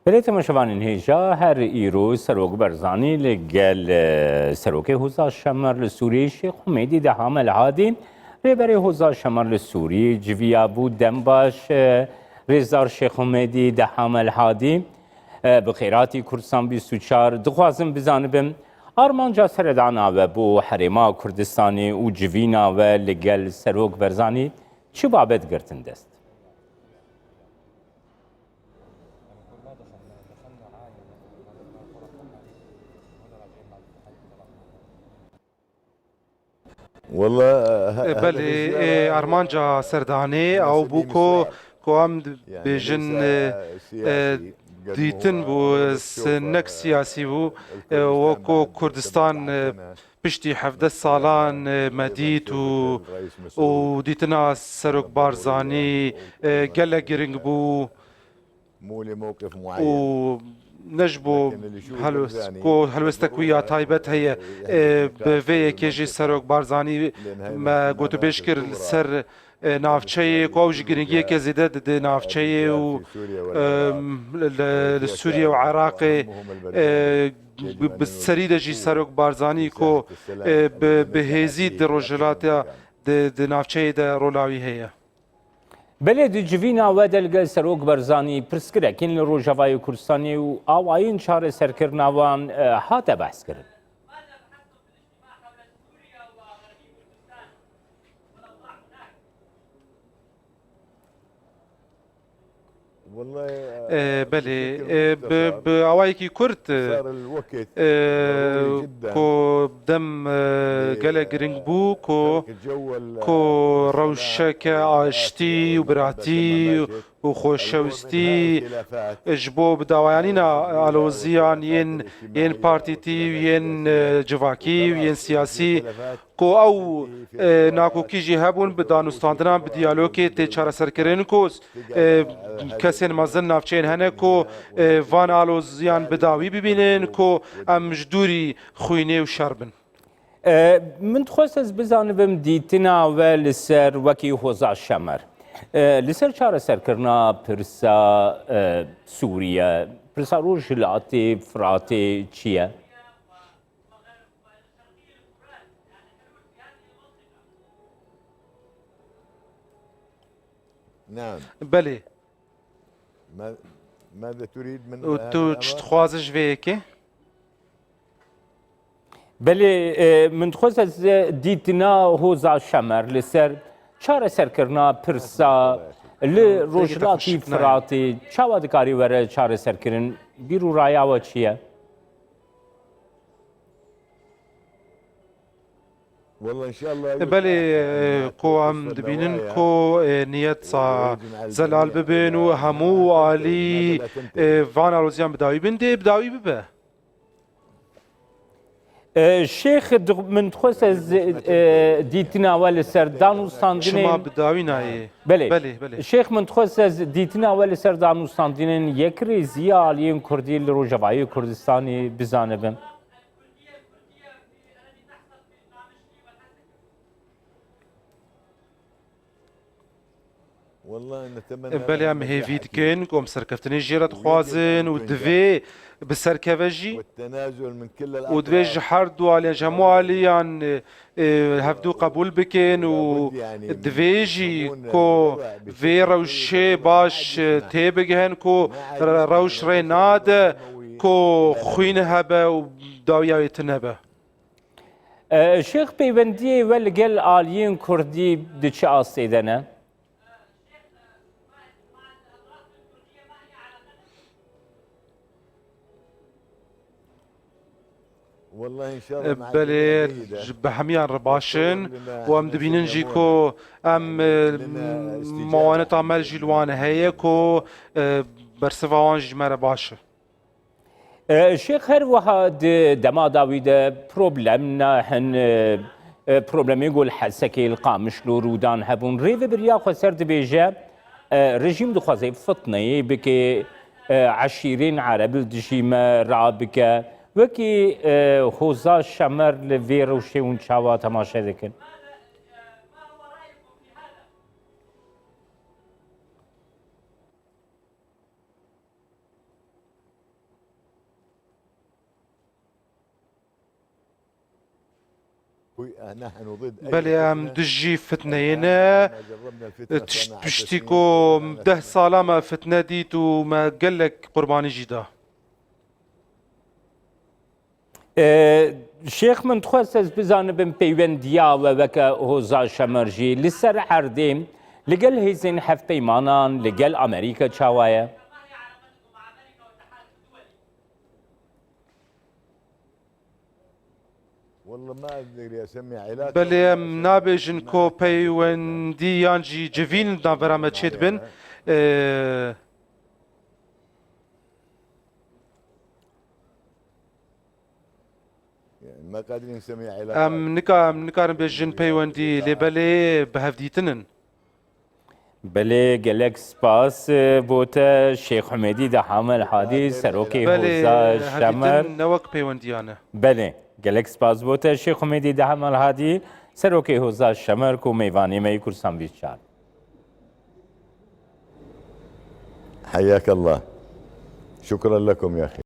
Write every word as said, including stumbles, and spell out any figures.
Belê temaşevanên hêja, her îro Serok Barzanî li gel, e, Serokê Hoza Şemer li Sûriyê Şêx Humêdî Deham El Hadî, Rêberê Hoza Şemer li Sûriyê civiya bû. Dem baş, e, Rêzdar Şêx Humêdî Deham El Hadî, e, bi xêratî Kurdistan bîst û çar. Dixwazim bizanibim, armanca seredana we bo herêma Kurdistanê û civîna we li gel Serok Barzanî çi babet girtin dest? Wala, e, E, belê, e, armanca serdanê ew bû ku, ku em bêjin, e, e, dîtin bû, e, s-, nek siyasî bû, e, weko Kurdistan, e, piştî hevdeh salan, e, me dît û, û dîtina Serok Barzanî, e, gelek giring bû û ne ji bo helwest-, ku helwestek wî ya taybet heye, e, bi vê yekê jî Serok Barzanî me gotûbêj kir li ser e, navçeyê, ku ew jî giringiyeke zêde dide navçeyê û, e, li, li Sûriye û Iraqê, e, bi, bi serî de jî Serok Barzanî ku, e, bi, bi hêzî di rojhilatiya di, di navçeyê de rola wî heye. Belê di civîna we de li gel Serok Barzanî pirsgirêkên li Rojavayê Kurdistanê û awayên çareserkirina wan, e, hate behskirin. E, belê, e, bi, bi awayekî kurt, e, e, ku dem, e, gelek giring bû, ku, ku rewşeke aştî û biratî û xweşewistî ji bo bi dawayanîna aloziyan yên, yên partîtî û yên, e, civakî û yên siyasî, ku ew, e, nakokî jî hebûn bi danûstandinan, bi diyalogê tê çareserkirin, ku, e, kesên mezin navçeyên hene ku, e, van aloziyan bi dawî bibînin, ku em ji dûrî xwînê û şer bin. E, min dixwest ez bizanibim dîtina we li ser wekî Hoza Şemer, e, li ser çareserkirina pirsa, e, Sûriye, pirsa Rojhilatê Firatê çi ye? نعم. Belê. ما-، ماذا تريد من û هذا tu الأمر؟ Çi dixwaze ji vê yekê? Belê, e, min dixwest ez, e, dîtina Hoza Şemer li ser çareserkirina pirsa li Rojhilatî Firatê çawa dikarî were çareserkirin? Bîr û raya we çi ye? Belê, e, ku em dibînin ku, e, niyet sa zelal bibin û hemû alî, e, van aloziyan bi dawî bin, dê bi dawî bibe. E, Şêx, di-, min dixwest ez, e, dîtina we li ser danûstandinên Çima bi dawî nayê? Belê. Belê, belê. Şêx, min dixwest ez dîtina we li ser danûstandinên yekrêziya aliyên Kurdî li Rojavayê Kurdistanê bizanibim. Belê, em hêvî dikin ku em serkeftinê jê re dixwazin û divê bi ser keve jî û divê ji her du aliyan, ji hemû aliyan, e, e, hevdû qebûl bikin û divê jî ku vê rewşê baş, e, têbigihin ku re-, rewş rê nade ku xwîn hebe û dawiya wê tune be. E, Şêx, peywendiyê we li gel aliyên Kurdî di çi astê de ne? Belê, ji, bi hemiyan re baş in û em dibînin jî ku em, e, mawaneta me jî li wan heye ku, e, bersiva wan jî ji me re baş e. E, Şêx, her wiha di dema dawî de problem ne hin, e, e, problemê ku li Hesekê, li Qamişlo rûdan hebûn. Rêvebiriya Xweser dibêje, e, rejîm dixwaze fitneyê bike, e, eşîrên Ereb li dijî me rabike. Wekî, e, Hoza Şemer li vê rewşê hûn çawa temaşe dikin? Belê, em dijî fitneyê ne. Tiş-, tiştî ku deh sala me fitne dît û me gelek qurbanî jî da. Şêx, min dixwest ez bizanibim peywendiya we weke Hoza Şemer jî li ser erdê li gel hêzên hevpeymanan, li gel Amerîka çawa ye? Belê, em nabêjin ku peywendî yan jî civîn navbera me çêdibin. Em nika, em nikarin bêjin peywendî, lê belê bi hevdîtin in. Belê, gelek spas, e, bo te Şêx Humêdî Dehamel Hadî, serokê Hoza Şemer. Hevdîtin ne wek peywendiyan e. Belê, gelek spas bo te Şêx Humêdî Dehamel Hadî, serokê Hoza Şemer ku mêvanê me yî Kursan bîst çar. حياك الله. شكرا لكم يا أخي.